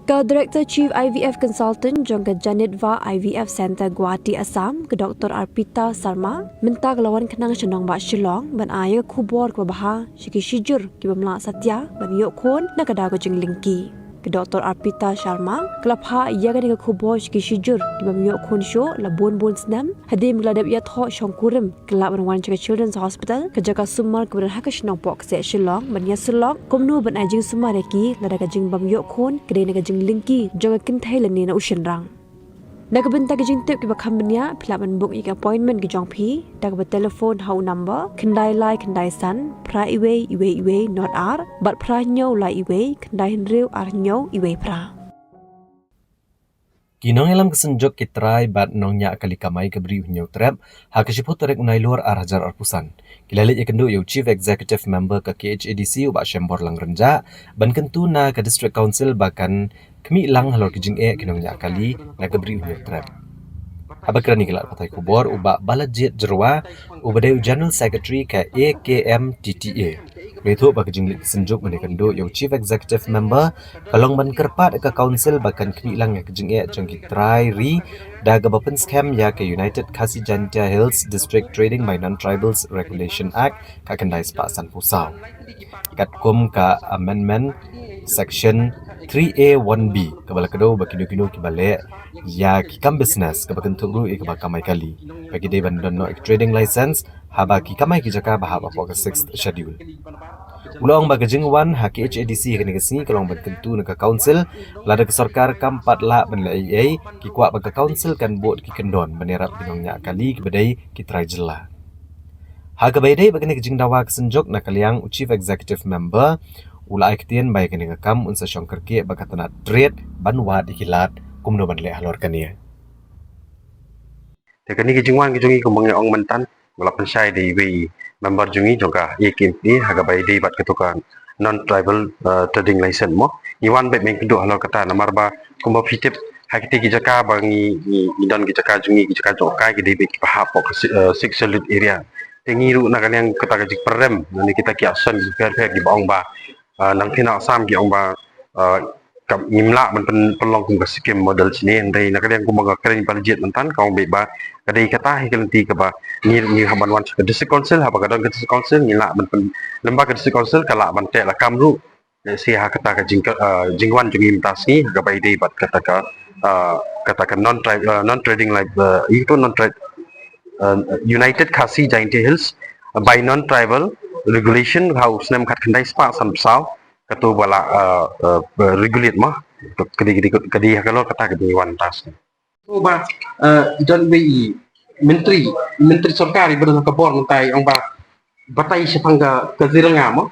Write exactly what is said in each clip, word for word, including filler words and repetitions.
Ka Director Chief I V F Consultant jong ka Janitva I V F Centre, Guwahati, Assam, ka Doctor Arpita Sharma, mynta ka la wan khnang sha nongbah Shillong ban ai ïa ka khubor kaba bha sha ki shijur ki bym lah satia ban ïoh khun na ka daw ka jinglyngkhi. Ka Doctor Arpita Sharma ka la phah ïa kane ka khubor sha ki shijur ki bym ïoh khun shuh la bun bun snem, hadien ba la dep ïathoh shongkurim, ka lah ban wan sha ka Children's Hospital, ka jaka sumar kaba don ha ka shnong Pohkseh, Shillong, ban ïasyllok kumno ban ai jingsumar ïa ki lada ka jingbym ïoh khun ka dei na ka jinglyngkhi jong ka kynthei lane na u shynrang. Na ka bynta ki jingtip kiba kham bniah, phi lah ban book ïa ki appointment ki jong phi da kaba telephone ha u number khyndai lai khyndai san phra iwei iwei iwei not ar bad phra hynñiew lai iwei khyndai hynriew ar hynñiew iwei phra. Ki nongïalam ka Synjuk ki trai bad nongñiah kali kamai ka Bri U Hynñiewtrep ha ka shiphew tarik u Nailur ar hajar arphew san ki la leit ïakynduh ïa u Chief Executive Member ka K H A D C u Bah Shembor Langryngja ban kyntu na ka District Council ba kan khmih lang halor ki jingeh ki nongñiah kali na ka Bri U Hynñiewtrep. Haba kren ïa ki lad pathai khubor, u Bah Balajied Jyrwa uba dei u General Secretary ka A K M T T A u la ïathuh ba ka jingleit ka Synjuk ban ïakynduh ïa u Chief Executive Member ka long ban kyrpad ïa ka Council ba kan khmih lang ïa ka jingeh jong ki trai ri da kaba pynskhem ïa ka United Khasi Jaintia Hills District Trading by Non-Tribals Regulation Act ka khyndai spah sanphew saw, katkum ka Amendment Section three A one B kaba la kdew ba kino kino kiba leh ïa ki kam business kaba kynthup ruh ïa kaba kamai kali ba ki dei ban don noh ïa ki trading license haba ki kamai ki jaka ba hap hapoh ka Sixth Schedule. U la ong ba ka jingwan ha K H A D C ha kane ka sngi ka long ban kyntu na ka Council, lada ka sorkar kam pat lah ban leh ei ei, ki kwah ba ka Council kan bud ki kyndon ban ïarap ki nongñiah kali kiba dei ki trai jylla. Ha kaba ïadei bad kane ka jingdawa ka Synjuk, na ka liang u Chief Executive Member u la ai ktien ba ïa kane ka kam un sa shong kyrkieh bad ka tnat Trade ban wad ïa ki lad kumno ban leh halor kane. Te kane ka jingwan ka jong ngi kumba nga ong mynta, ba la pynshai da iwei i member jong ngi jong ka A K M T A ha kaba ïadei bad kato ka non-tribal, eh, trading license mo. Ngi wan beit ban ïakynduh halor kata namar ba kumba phi tip ha kitei ki jaka ba ngi, ngi, ngi don ki jaka jong ngi, ki jaka jong ka ki dei beit kiba hap hapoh ka si-, eh, Sixth Schedule area. Te ngi ruh na ka liang kata ka jingpyrem lane kita ki action ki pher pher kiba ong ba, eh, nangta na Assam ki ong ba, eh, ka, ngim lah ban pyn-, pynlong kum ka scheme model shane, hynrei na ka liang kumba nga kren ba la jied mynta ka ong beit ba ka dei kata hi ka lynti kaba ngi, ngi hap ban wan sha ka District Council, haba ka don ka District Council ngi lah ban pyn-, lem bad ka District Council ka lah ban teh lakam ruh. Lehse ha kata ka jing, eh, jingwan jong ngi mynta sngi ha kaba ïadei bad kata ka, eh, kata ka non-tri-, eh, non-trading lic-, eh, ïa kata non-trade, eh, United Khasi Jaintia Hills by Non-Tribal Regulation ha u snem khatkhyndai spah sanphew saw, kato ba la, eh, eh, regulate mo. Ka dei, ka dei, ka dei ha ka lor kata ka dei wan mynta sngi. Ba, eh, i don iwei i myntri, myntri sorkar iba don ha ka bor mynta i ong ba batai shaphang ka, Kaziranga mo.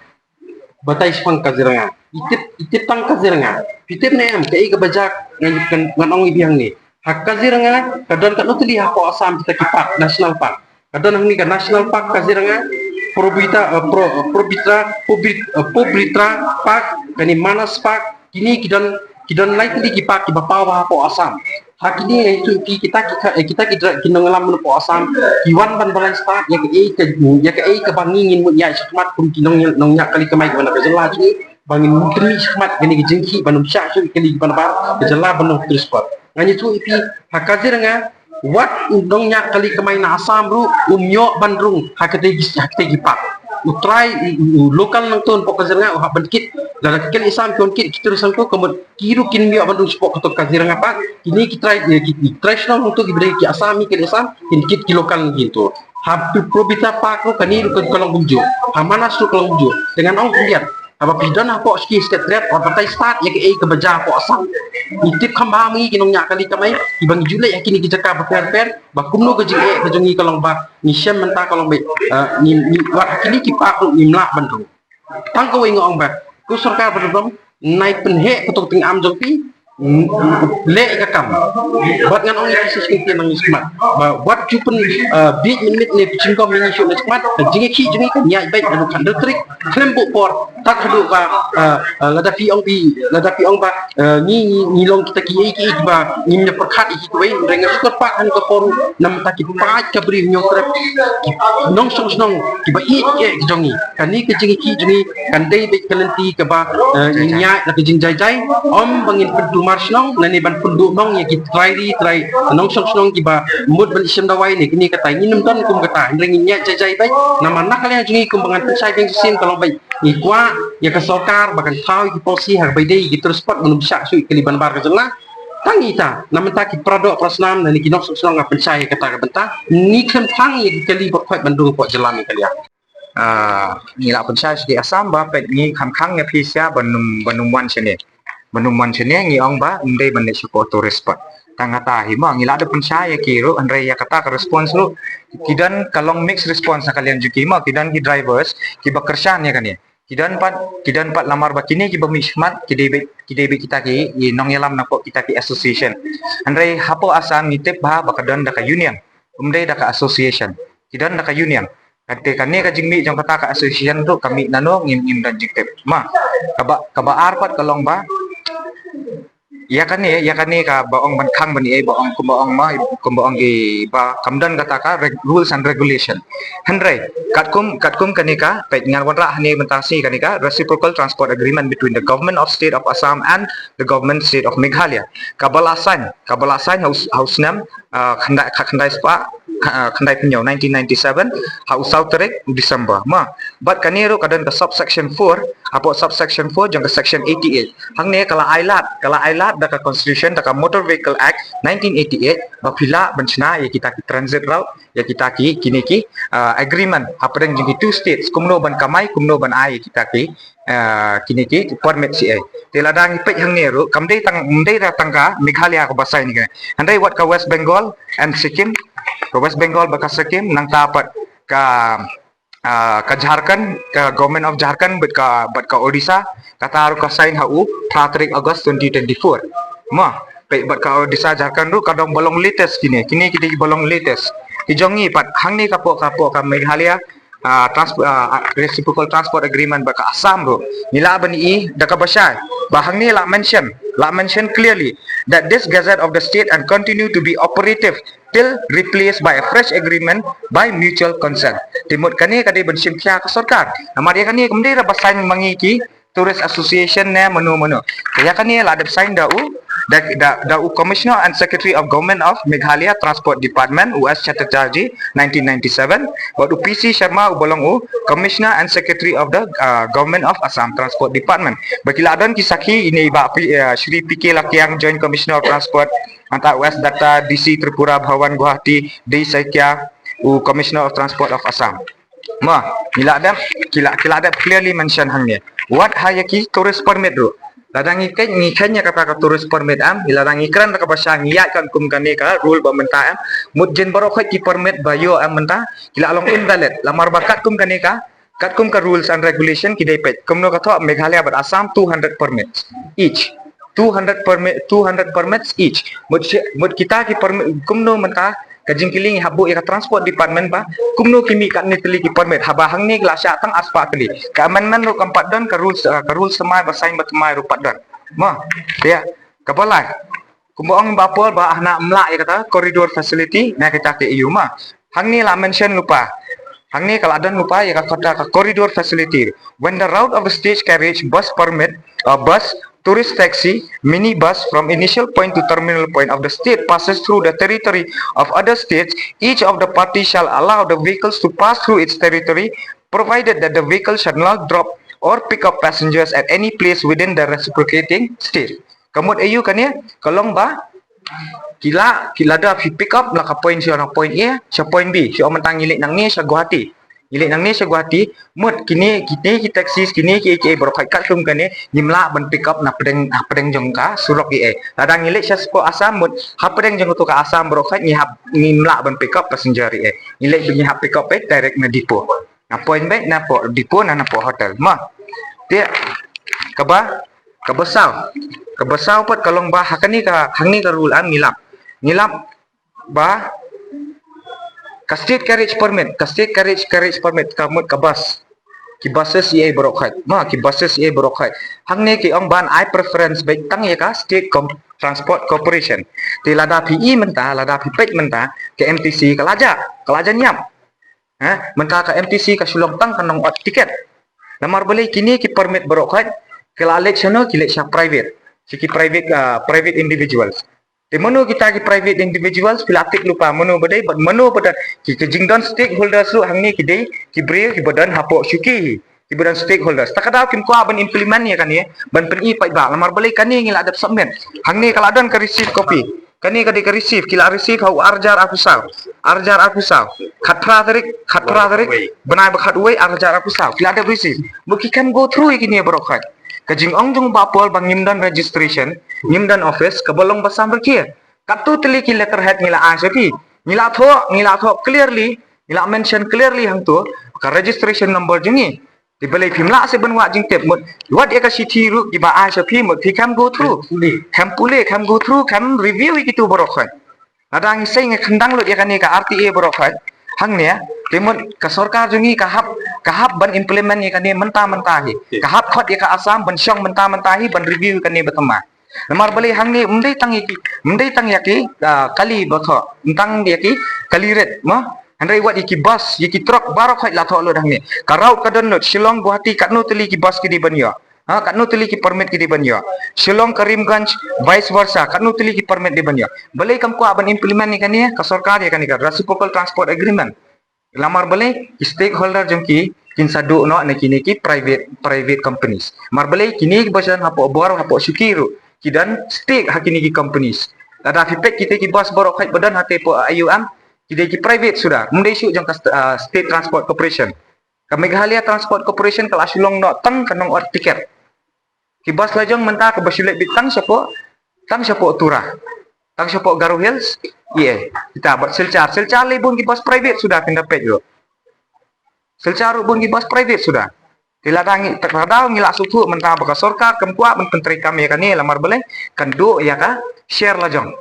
Batai shaphang Kaziranga. I tip, i tip tang Kaziranga. Phi tip ne em kaei kaba jia, ngan, ngan, ngan ong ïa phi hangne. Ha Kaziranga ka don katno tylli hapoh Assam kita ki park, national park. Ka don hangne ka National Park Kaziranga, Probita, eh, Pro-, eh, Probitra, Pobit-, eh, Pobritra Park, kane Manas Park, kine ki don, ki don lai tylli ki park kiba paw bha hapoh Assam. Ha kine, eh, ki, kita ki, eh, kita ki dra-, ki nongïalam hapoh Assam ki wan ban balai stad ïa kaei ka, ïa kaei kaba ngi ngin mut ïaid shakhmat kum ki nong, nongñiah kali kamai kiba na ka jylla jong ngi, ba ngin mut pynmih shakhmat kane ka jingkhih ban ym shah shuh ïa kali kiba na bar ka jylla ban long tourist spot. Ngan ïathuh ïa phi, ha Kaziranga wat u nongñiah kali kamai na Assam ruh um ïoh ban rung ha katei ki, ha katei ki park. U trai, u, u, u local nongtun hapoh Kaziranga u hap ban kit. Lada ki kali Assam ki wan kit, ki tourist nangto ka mut ki ruh kin ym ïoh ban rung shapoh kato Kaziranga Park. Kine ki trai, eh, ki, ki trai shnong nangto kiba dei ki Assam, ki kali Assam kin kit ki local nangto. Ha Probita Park ruh kane ruh ka long kumjuh. Ha Manas ruh ka long kumjuh. Te ngan ong khyndiat, haba phi don hapoh ki Secretariat, wat batai stad ïa kaei kaba jia hapoh Assam. Ngi tip kham bha ma ngi ki nongñiah kali kamai kiba ngi ju leit ha kine ki jaka bapher bapher ba kumno ka jingeh ka jong ngi ka long ba ngi shem mynta ka long ba, eh, ngi, ngi, wat ha kine ki park ruh ngim lah ban rung. Tang kawei nga ong ba ko sorkar ba dom, nai pynheh kato ka tyngam jong phi, mm, leh ïa ka kam. Bad ngan ong ïa phi shisien nang ïa smat ba wat ju pyn, eh, bieit mynmiet ne pynjingkhot ïa ngi shuh na smat. Ka jingïakhih jong ngi kan ïaid beit naduh khatar tarik khlem buh por Tad haduh ba, eh, eh, lada phi ong phi, lada phi ong ba, eh, ngi, ngi, ngi long kita ki ei ki ei kiba ngim ïa pyrkhat ïa kiwei, hynrei nga sngewthuh pat ha kane ka por namar kita ki paid ka Bri Hynñiewtrep, ki nongshong shnong kiba ïeit ïa ka jong ngi. Kane ka jingïeit jong ngi kan dei beit ka lynti kaba, eh, ngin ïaid la ka jingjai jai, ym ba ngin pyntumar shnong lane ban pynduh nong ïa ki trai ri trai nongshong shnong kiba mut ban ïashem dawai ne kine kata, ngin ym don kum kata, hynrei ngin ïaid jai jai beit. Namar na ka liang jong ngi kumba ngan pynshai biang shisien ka long beit, ngi kwah ïa ka sorkar ba kan thaw ïa ki policy ha kaba ïadei ïa ki tourist spot ban ym shah shuh ïa ka kali ban bar ka jong nga. Tang ita na mynta ki para doh para snam ne ki nongshong shnong nga pynshai ïa kata ka bynta, ngi khlem tang ïa ki kali ba khoit ban dung hapoh jylla Meghalaya. Ah, ngi la pynshai sha ki Assam ba peit ngi kham khang ïa phi sha ban ym, ban ym wan shane. Ban ym wan shane ngi ong ba ym dei ban leit sha ka tourist spot. Tang kata hi mo ngi la da pynshai ïa ki ruh, hynrei ïa kata ka response ruh ki don ka long mixed response na ka liang jong ki mo, ki don ki drivers kiba kyrshan ïa kane. Ki don pat, ki don pat lamar ba kine kiba mih shakhmat ki dei beit, ki dei beit kita ki, i nongïalam na pok kita ki association. Hynrei hapoh Assam ngi tip ba, ba ka don da ka union, ym dei da ka association. Ki don da ka union. Kata kane ka jingmih jong kata ka association ruh ka mih nano ngim, ngim don jingtip. Ma, kaba, kaba ar pat ka long ba ïa kane, ïa kane kaba ong ban khang ban ïa ba ong kumba ong ma, kumba ong i ba kam don kata ka reg-, rules and regulation. Hynrei katkum, katkum kane ka, peit ngan wanrah hane mynta shi kane ka Reciprocal Transport Agreement between the Government of State of Assam and the Government State of Meghalaya. Kaba la sign, kaba la sign ha u s-, ha u snem, ah, khyndai, khyndai spah, ah, khyndai phew hynñiew, nineteen ninety-seven, ha u saw tarik December. Ma, bad kane ruh ka don ka subsection four, hapoh subsection four jong ka section eighty-eight. Hangne ka la ai lad, ka la ai lad da ka Constitution, da ka Motor Vehicle Act nineteen eighty-eight, ba phi lah ban shna ïa kita ki transit route, ïa kita ki, kine ki, ah, agreement hapdeng jong ki two states, kumno ban kamai, kumno ban ai ïa kita ki, ah, kine ki permit C A. Te lada ngi peit hangne ruh kam dei tang, ym dei da tang ka Meghalaya kaba sign ïa kane. Hynrei wat ka West Bengal and Sikkim, ka West Bengal bad ka Sikkim, nangta pat ka, ah, ka Jharkhand, ka Government of Jharkhand bad ka, bad ka Odisha, kata ruh ka sign ha u phra tarik August twenty twenty-four. Ma, peit bad ka Odisha, Jharkhand ruh ka dang ba long latest kine, kine ki dei ba long latest. Ki jong ngi pat hangne ka pok, ka pok ka Meghalaya, ah, trans-, ah, Reciprocal Transport Agreement bad ka Assam ruh. Ngi lah ban i da kaba shai ba hangne la mention, la mention clearly that this gazette of the state and continue to be operative till replaced by a fresh agreement by mutual consent. Te mut kane ka dei ban shim khia ka sorkar. Namar ïa kane kam dei da ba sign ma ngi ki tourist association ne mano mano. Ïa kane la dep sign da u, da, da, da u Commissioner and Secretary of Government of Meghalaya Transport Department, u S Chattopadhyay, nineteen ninety-seven, bad u P C Sharma uba long u Commissioner and Secretary of the, uh, Government of Assam Transport Department. Ba ki la don ki sakhi, ine i bah P-, uh, Shri P K Lakiang, Joint Commissioner of Transport, nangta u S Datta, D C Tripura Bhawan Guwahati, D Saikia, u Commissioner of Transport of Assam. Ma, ngi la dep, ki la, ki la dep clearly mention hangne. Wat ha ïa ki tourist permit ruh. Lada ngi khein, ngi khein ïa kata ka tourist permit em, ngi lada ngi kren da kaba shai ngi ïaid katkum kane ka rule ba mynta em. Mut jin baroh khoit ki permit ba ïoh em mynta, ki la long invalid. Lamar ba katkum kane ka, katkum ka rules and regulation ki dei peit. Kumno ka thoh Meghalaya bad Assam two hundred permits each. Two hundred permit, two hundred permits each. Mut shi-, mut kita ki permit, kumno mynta ka jingkylli ngi hap buh ïa ka Transport Department ba kumno ki mih katne tylli ki permit, haba hangne ki la shah tang arspah tylli. Ka amendment ruh kam pat don, ka rules, ah, ka rules thymmai ba sign ba thymmai ruh pat don. Mo, ïa, kaba lai. Kumba ong Bah Paul ba hana ym lah ïa kata corridor facility na kita ki A U ma. Hangne la mention lypa. Hangne ka la don lypa ïa kata ka corridor facility. When the route of the stage carriage, bus permit, uh, bus, tourist taxi, minibus from initial point to terminal point of the state passes through the territory of other states, each of the party shall allow the vehicles to pass through its territory, provided that the vehicle shall not drop or pick up passengers at any place within the reciprocating state. Ka mut A U kane ka long ba ki la, ki lada phi pick up na ka point sha, na point A sha point B, sha, mynta ngi leit nangne sha Guwahati, ngi leit nangne sha Guwahati, mut kine, kine ki taxis, kine ki, ki baroh khoit katkum kane ngim lah ban pick up na pdeng, na pdeng jong ka surok A. Lada ngi leit sha spa Assam, mut ha pdeng jong to ka Assam baroh khoit ngi hap, ngim lah ban pick up passenger A. Ngi leit, ngi hap pick up, eh, direct na depot. Na point beit, na pdeng depot, na, na pdeng hotel. Ma. Te kaba, kaba saw. Kaba saw pat ka long ba ha kane ka, hangne ka rule am ngi lap. Ngi lap ba ka state carriage permit, ka state carriage, carriage permit, ka mut ka bus. Ki buses ïa baroh khoit. Ma, ki buses ïa baroh khoit. Hangne ki ong ban ai preference beit tang ïa ka State Com-, Transport Corporation. Te lada phi i mynta, lada phi peit mynta, ka M T C ka la jah, ka la jah niap. Ha, mynta ka M T C ka shu long tang ka nongot tiket. Namar balei kine ki permit baroh khoit, ki la leit shano, ki leit sha private. Sha ki private, ah, private individuals. Te mano kita ki private individuals, phi la tip lypa mano ba dei, bad mano ba don, ki, ki jingdon stakeholders ruh hangne ki dei ki briew kiba don hapoh shuki hi, kiba don stakeholders. Ta ka daw kim kwah ban implement ïa kane, ban pyni paidbah. Namar balei kane ngi la dep submit. Hangne ka la don ka receive copy. Kane ka dei ka receive, ki la receive ha u ar hajar arphew saw. Ar hajar arphew saw. Khatphra tarik, khatphra tarik, bnai ba khatwei, ar hajar arphew saw. Ki la dep receive. Mut ki khlem go through ïa kine baroh khoit. Ka jingong jong u Bah Paul ba ngim don registration, ngim don office, kaba long ba sam rkhie. Katto tylli ki letterhead ngi la ai sha phi. Ngi la thoh, ngi la thoh clearly, ngi la mention clearly hangto ka registration number jong ngi. Te balei phim lah shuh ban wad jingtip, mut wat ïa ka shithi ruh kiba ai sha phi, mut phi khlem go through. Khlem pule, khlem go through, khlem review ïa kitu baroh khoit. Lada ngi sei ngi khyndang lut ïa kane ka R T A baroh khoit. Hangne, te mut ka sorkar jong ngi ka hap, ka hap ban implement ïa kane mynta mynta hi. Ka hap khot ïa ka Assam ban shong mynta mynta hi, ban review ïa kane ba thymmai. Namar balei hangne ym dei tang ïa ki, ym dei tang ïa ki, ah, kali ba thoh, ym tang ïa ki kali rit, mo? Hynrei wat ïa ki bus, ïa ki truck baroh khoit la thoh lut hangne. Ka route ka don lut, Shillong, Guwahati, katno tylli ki bus ki dei ban ïoh. Ha, katno tylli ki permit ki dei ban ïoh. Shillong, Karimganj, vice versa, katno tylli ki permit dei ban ïoh. Balei kam kwah ban implement ïa kane ka sorkar ïa kane ka Reciprocal Transport Agreement. Namar balei ki stakeholder jong ki kin sa duh noh na kine ki private, private companies. Namar balei kine kiba shong hapoh bor, hapoh shuki ruh ki don stake ha kine ki companies. Lada phi peit kita ki bus baroh khoit ba don hatei hapoh I O M, ki dei ki private suda. Ym dei shuh jong ka st-, ah, State Transport Corporation. Ka Meghalaya Transport Corporation ka la shu long noh tang ka nongot tiket. Ki bus la jong mynta kaba shu leit beit tang shapoh, tang shapoh Tura, tang shapoh Garo Hills, ïa, kita bad Silchar. Silchar lei bun ki bus private suda, phin da peit ruh. Silchar ruh bun ki bus private suda. Te lada ngi, ta ka daw ngi la sngewthuh mynta ba ka sorkar kam kwah ban pyntreikam ïa kane, namar balei kan duh ïa ka share la jong.